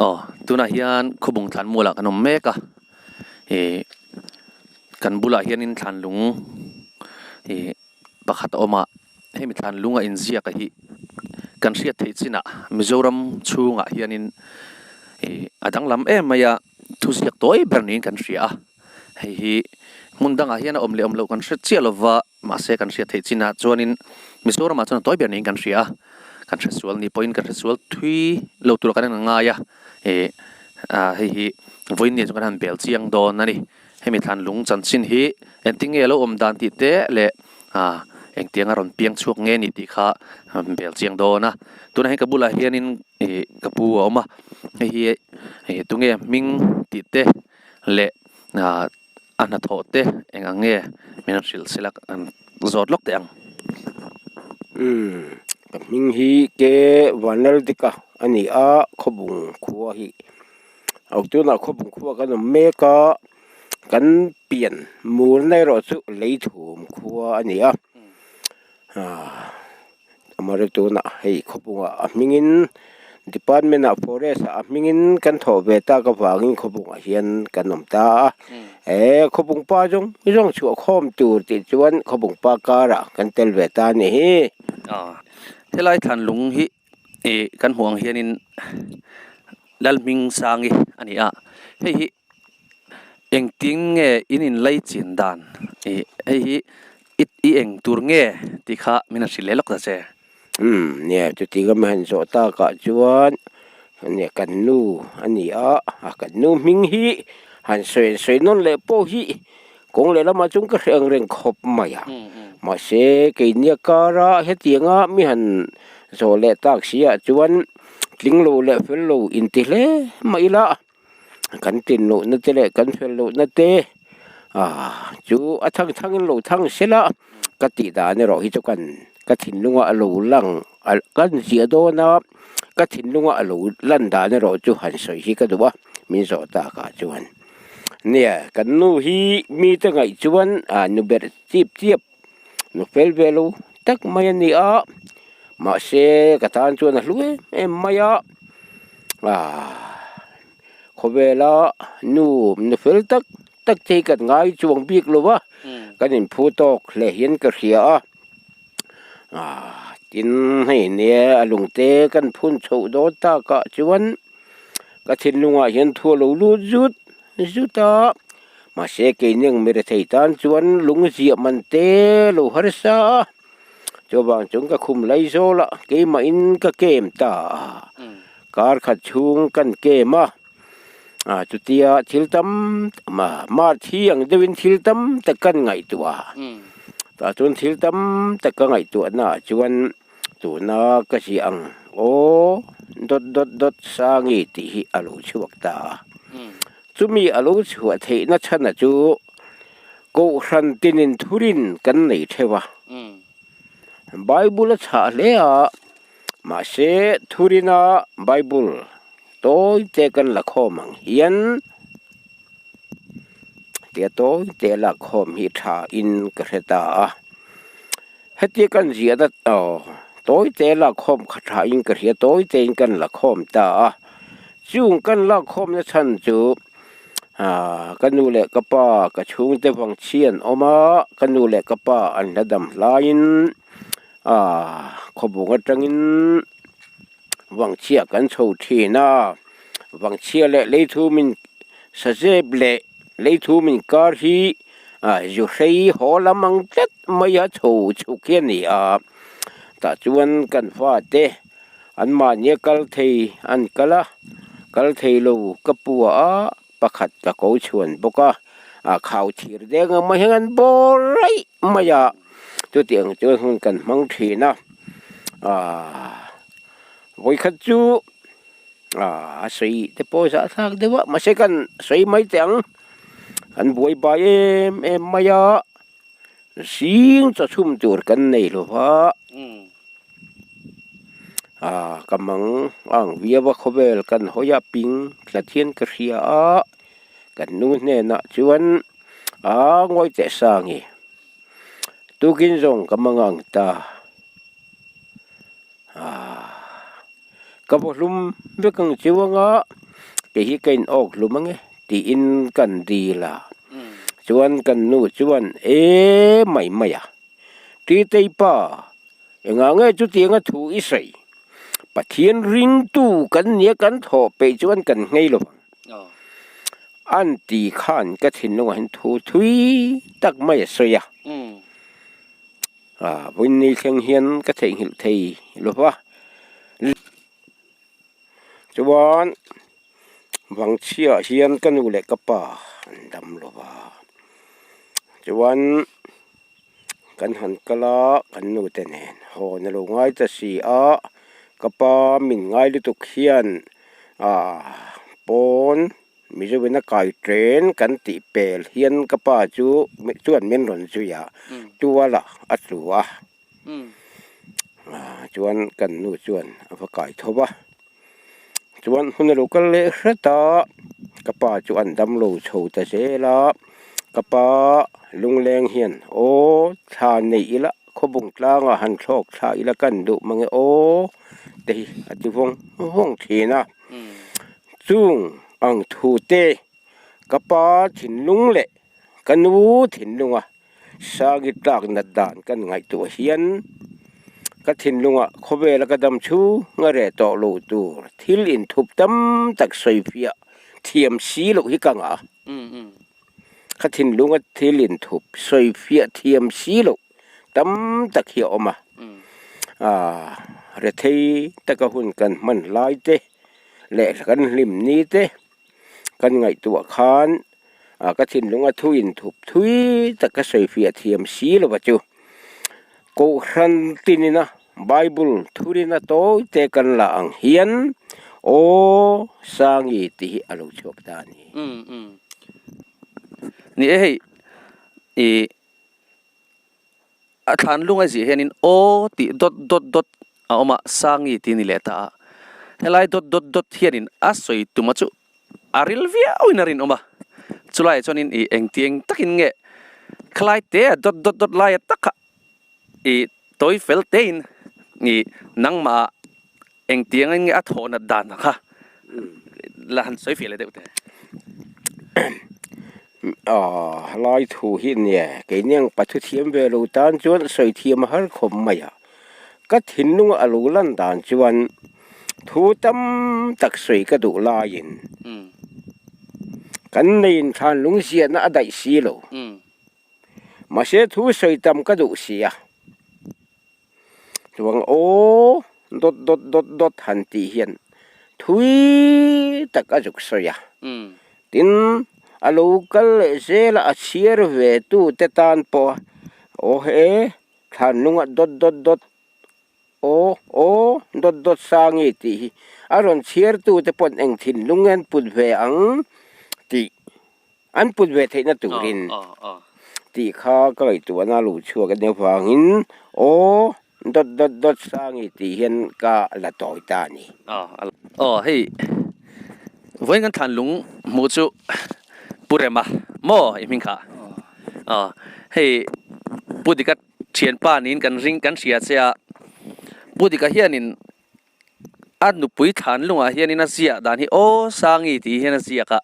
Aw tunah hian khawbung thlan mualah kan awm mek a ih kan bulah hianin thlan lung ih pakhat a awm a hemi thlan lung a inziak a hi kan hriat theih chinah Mizoram chhungah hianin ih a danglam em mai a thuziak tawi ber niin kan hria a hei hi hmun dangah hian a awm leh awm loh kan hre chiah lova. Mahse kan hriat theih chinah chuanin Mizoramah chuan a tawi ber niin kan hria a, kan hre sual ni pawhin kan hre sual thui lo tur kan en ngai a, ih ah hei hi vawiin chu kan han bel chiang dawn a ni. Hemi thlan lung chanchin hi engtin nge a lo awm dan tih te leh ah engtiang a rawn piang chhuak nge ni tih kha bel chiang dawn a. Tunah hian ka bulah hianin ih ka pu a awm a, hei hi ih tunge hming tih te leh ah A hnathawh te eng ang nge min rawn hrilh sela an zawt lawk teh ang. Umm ka hming hi ke Vanlaldika a ni a Khawbung khua hi au tunah Khawbung khua kan awm mek a kan pian murna erawh chu Leithum khua a ni a ah. Amaherawhchu tunah hei khawpungah a hmingin department ah forest ah a hmingin kan thawh ve tak avangin khawpungah hian kan awm ta a he khawpung pa zawng zawng chhuah khawm tur tih chuan khawpung pa karah kan tel ve ta a ni hi. Aw helai thlan lung hi ih kan hmuh ang hianin Lalhmingsangi a ni a hei hi Engtin nge in inlei chin dan ih hei hi i i eng tur nge tih kha min han hrilh leh lawk ta che. Umm nia chuti ka han zawh takah chuan nia kan nu a ni a, a kan nu hming hi han sawi sawi nawn leh pawh hi kawng leh lamah chuan ka hre ang reng khawp mai a, mahse keini a kara hetianga mi han zawh leh tak si ah chuan tling lo leh fel lo inti hle mah ila. Kan tin lohna te leh kan fel lohna te ah chu a thang thangin lo thang sela ka tih dan erawh hi chu kan ka thinlunga a lo lang kan ziah dawn a ka thinlunga a lo lan dan erawh chu han sawi hi ka duh a min zawh takah chuan nia kan nu hi mite ngaih chuan ah nu ber chip chiap nu fel ve lo tak mai a ni a mahse ka tan chuan a hlu em em mai a ah khawvela nu nu fel tak tak te hi kan ngai chuang bik lo va kan inphu tawk hle hian ka hria a ah tin hei nia a lungte kan phun chhoh dawn takah chuan. Ka thinlungah hian thu a lo lut zut zut a, mahse keini ang mirethei tan chuan lung ziah man te lo harsa a, chuvang chuan ka khum lai zawl a, keimahin ka kem ta a, kar khat chhung kan kem a, ah chutia thil tam mar thi ang deuhin thil tam tak kan ngaihtuah a, tah chuan thil tam tak ka ngaihtuahna ah chuan. Tuna ka ziah ang aw dawt dawt dawt Sangi tih hi a lo chhuak ta a. Chumi a lo chhuah theihna chhana chu Kohhran tinin thurin kan nei theuh a. Bible a chhah hle a, mahse thurina Bible tawi te kan la khawm ang hian tia tawi te lak khawm hi tha in ka hre ta a. Hetia kan ziah dat aw, tawi te lakkhawm kha tha in ka hria, tawi te in kan lakhawm ta a. Chung kan lakkhawmna chhan chu ah ka nu leh ka pa ka chhungte vang chhi an awm a, ka nu leh ka pa an hla dam hlaiin ah khawbung atangin vangchhia kan chho thin a, vangchhia leh leithu min sazep leh leithu min kar hi ah zu hrei haw lam ang tlat mai a chho chhuk hi a ni a, tah chuan kan fate an mahni a kal thei an kal a, kal thei lo ka pua a pakhat ka ko chhuan bawk a, ah khau thir deng ang mai hian an bawr raih mai a, chutiang chuan hun kan hmang thin a, ah vawikhat chu ah a sawi te pawh zah thlak deuh a mahse kan sawi mai teh ang kan buai bai em em mai a zing chaw chhum tur kan nei lo va. Ah ka mang ang viau a khawvel kan hawi a ping tlat hian ka hria a kan nu hnenah chuan ah ngawi teh sangi tukin zawng ka mang ang ta ah ka vaw hlum vek ang chiu anga. Kei hi ka in awk hlum ange tiin kan dil a. Chuan kan nu chuan e mai mai a, Titei pa, engah nge chutianga thu i sawi? Pathian ringtu kan nia kan thawh peih chuan kan nghei lo vang. An ti khan ka thinlungah hian thu thui tak mai a sawi a. Vawiin ni thleng hian ka theihnghilh thei lo va. Chuan vangchhiah hian ka nu leh ka pa an dam lo va, chuan kan han kal a kan nu te nen hawn a lo ngai ta si a, ka pa min ngai lutuk hian ah pawn Mizoin a kai ṭen kan tih pel hian ka pa chu chuan min rawn zui a, tual ah a tlu a. Chuan kan nu chuan a va kai tho va, chuan hun a lo kal leh hret a, ka pa chu an dam lo chho ta zel a, ka pa lungleng hian aw thla neih ila khawbung tlangah han thlawk thla ila kan duh mange aw te hi a ti vawng vawng thin a, chung ang thu te ka pa thinlung leh ka nu thinlunga. Sangi tlak nat dan kan ngaihtuah hian ka thinlungah khawvela ka dam chhung a reh tawh lo tur thil inthup tam tak sawifiah thiam si loh hi ka ngah a. Ka thinlunga thil inthup sawifiah thiam si loh tam tak hi a awm a. Rethei taka hun kan hman lai te leh kan hlim ni te kan ngaihtuah khan Ah ka thinlung a thu inthup thui tak ka sawifiah thiam si lo va chu. Kohhran tinina Bible thurina tawi te kan la ang hian Aw Sangi tih hi a lo chhuak ta a ni. Umm umm. Ni e hei i a thlan lung a ziah hianin Aw tih dawt dawt dawt a awm a Sangi tih a ni leh ta a. Helai dawt dawt dawt hianin a sawi tuma chu A ril viau in a rinawm a, chulaiah chuanin ih engtiang takin nge khalai te a dawt dawt dawt laia taka ih tawi fel tein ih nangmah engtiangin nge a thawh nat dan kha la han sawi fiah leh deuh teh. Aw lai thu hi nia keini ang pathu thiam ve lo tan chuan sawi thiam a har khawp mai a, ka thinlunga a lo lan dan chuan Thu tam tak sawi ka duh laiin kan neiin thlan lungziahna a daih si lo. Mahse thu sawi tam ka duh si a, chuang aw dawt dawt dawt dawt han tih hian thui tak a zuk sawi a. Tin, a lo kal leh zel a, a chhiar ve tute tan pawh aw he thlan lungah dawt dawt dawt Aw, aw, dawt dawt Sangi tih hi a rawn chhiartute pawn eng thinlung nge an put ve ang tih an put ve theihna turin tih kha ka ngaihtuahna a lo chhuak a nih avangin aw, dawt dawt dawt Sangi tih hian ka la tawi ta a ni. Aw, hei vawiin kan thlan lung hmuh chu Pu Rema maw i hming kha? Aw, hei Pu Dika Thianpa niin kan ring kan hria che a, Pu Dika hianin a nupui thlan lungah hianin a ziah dan hi aw Sangi tih hian a ziak a,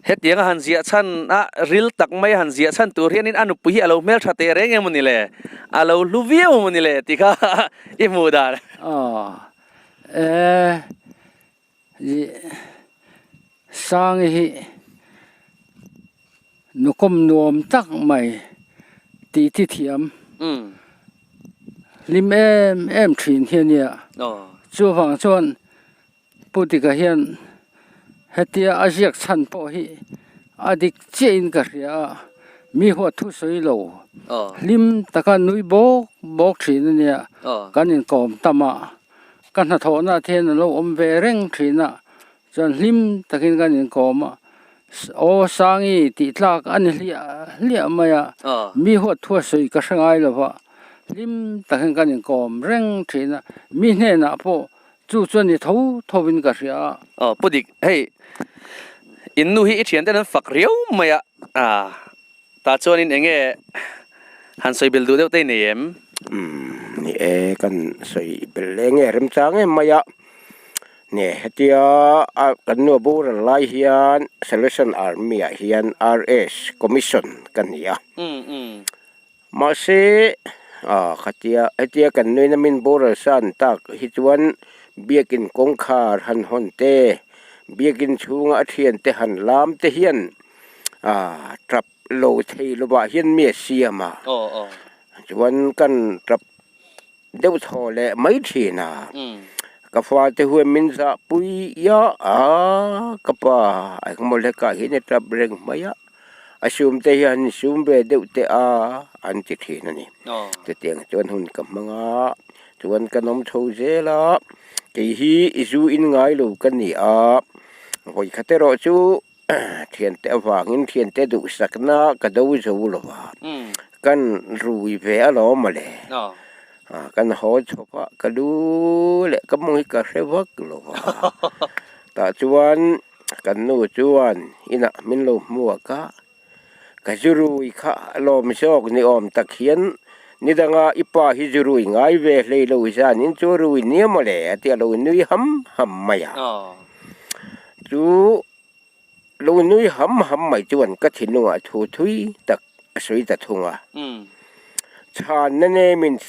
hetiang a han ziah chhan a ril tak mai a han ziah chhan tur hianin a nupui hi a lo hmeltha teh reng em ni le, a lo hlu viau em ni le tih kha i hmuh dan. Aw e Ih Sangi hi nukawm nuam tak mai tih thi thiam hlim em em thin hi a nia. Chuvang chuan Pu Dika hian hetia a ziak chhan pawh hi a dik chiah in ka hria a, mi huat thu sawi lo hlim taka nui bawk bawk thin a nia kan inkawm tam a. Ka hnathawhna te hian a lo awm ve reng thin a, chuan hlim takin kan inkawm a, aw Sangi tih tlak a ni hliah hliah mai a, mi huat thu a sawi ka hre ngai lo va, hlim takin kan inkawm reng thin a, mi hnenah pawh chu chu a ni tho tho in ka hria a. Aw Pu Dik, hei in nu hi i thian ten an fak riau mai a, Tah chuanin eng nge han sawi belh duh deuh te i nei em? Umm ni e, kan sawi belh leh nge remchang em mai a. Nge hetia a kan nu a boral lai hian Salvation Army ah hian RS Commission ka ni a. Mahse ah khatia hetia kan nuina min boral san tak hi chuan biakin kawngkhar han hawn te, biakin chhunga a thiante han lam te hian ah tap lo thei lovah hian mi a siam a. Chuan kan tap deuh thaw leh mai thin a, ka fate huan min zah pui ia a, ka pa engemaw hlekah hian a tap reng mai a, a sum te hian an sum ve deuh teh a an ti thin a ni. Chutiang chuan hun ka hmang a, chuan ka nawm chho zel a, kei hi i zu in ngai lo ka ni a, vawikhat erawh chu Thiante avangin thiante duhsakna ka do zo lo a, kan rui ve alawm mawle. Kan haw chhawp a, ka lu leh ka mawng hi ka hre vak lo a. Tah chuan kan nu chuan inah min lo hmuak a, ka zu rui kha lawm zawk ni awm tak hian ni danga i pa hi zu rui ngai ve hlei lo zanin chu rui nia mawle a ti a lo nui ham ham mai a. Chu lo nui ham ham mai chuan ka thinlungah thu thui tak a sawi ta thung a. Chhanna nemin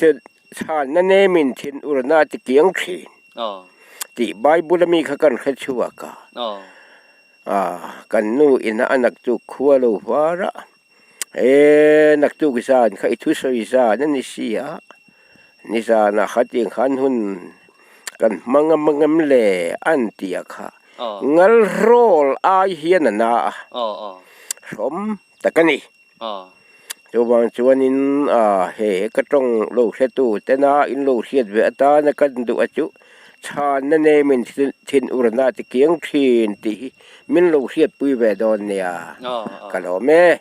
chhanna nemin thin urna a ti kiang thin tih Bible ami kha kan hre chhuak a. Kan nu ina a naktuk khua lo var a, he naktuk zan kha i thusawi zan a ni si a, nizanah khatin khan hun kan hmang a mangem le an ti a kha ngal rawl ai hian a na a, hrawm tak a ni. Chuvang chuanin he ka tawng lo hretu tena in lo hriat ve atana kan duh a chu chhanna nemin thin urna ti kiang thin tih hi min lo hriatpui ve dawn nia ka lawm e.